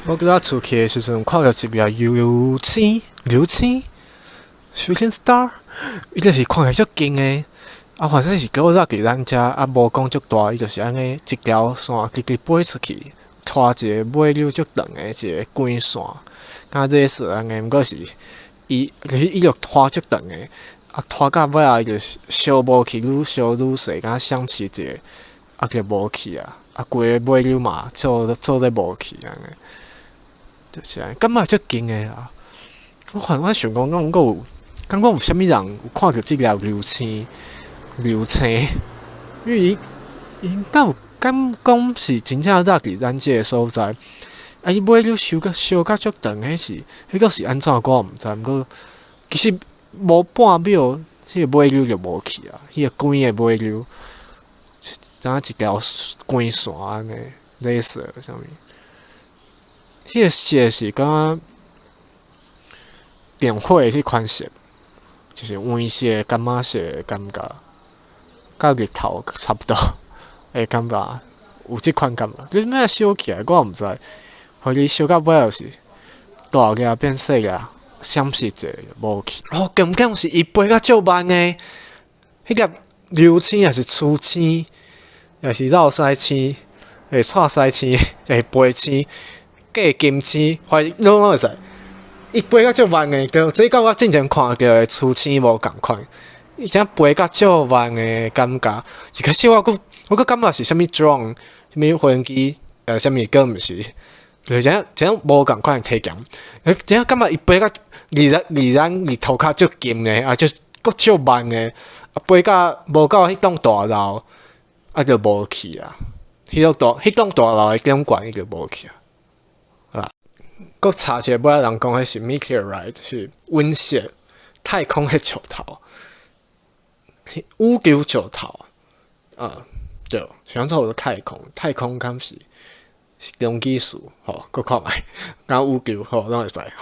我拄仔出去的時陣，看著一粒流星，流星，shooting star，伊就是看起來足近的，啊，反正是閣落佇咱遮，啊，無講足大，伊就是按呢一條線直直飛出去，拖一个尾溜足長的一个光線，敢若熱按呢，毋過是伊就是伊就拖足長的，啊，拖到尾仔伊就燒無去，愈燒愈細，敢若閃爍一个，啊，就無去啊，啊，規个尾溜嘛做做咧無去按呢。就是按呢，感覺足近的啊！我看我想講，敢閣有，敢講有啥物人有看著這粒流星？流星，因為伊伊敢有敢講是真正落佇咱這个所在，啊！伊尾溜燒甲燒甲足長，彼是彼閣是按怎我毋知，毋過其實無半秒，這个尾溜就無去啊！彼个光的尾溜，敢若一條光線按呢，鐳射啥物？彼个色是敢若電火彼款色，就是黃色、柑仔色的感覺，佮日頭差不多的感覺，有這款感覺。你欲燒起來，我也毋知，予伊燒到尾後是大粒變細粒，閃爍者無去。哦，重點是伊飛甲足慢的，彼粒流星抑是趨星，抑是繞屎星，會蔡屎星，抑是飛星。過金星，反正攏會使。伊飛甲足慢的，對，這佮我之前看著的趨星無仝款。伊這飛甲足慢的感覺，一開始我閣感覺是啥物 drone，啥物飛行機，啥物閣毋是，就是這這無仝款的體驗。這感覺伊飛甲離咱離咱日頭殼足近的，啊，就閣足慢的，啊，飛甲無到彼棟大樓，啊，就無去啊。彼棟大樓的頂懸伊就無去啊。閣查一下，尾仔人講彼是 meteorite，是隕石，太空的石頭，宇宙石頭，對，想做太空，太空敢是是中繼詞，吼，閣看覓，敢宇宙，吼，攏會使。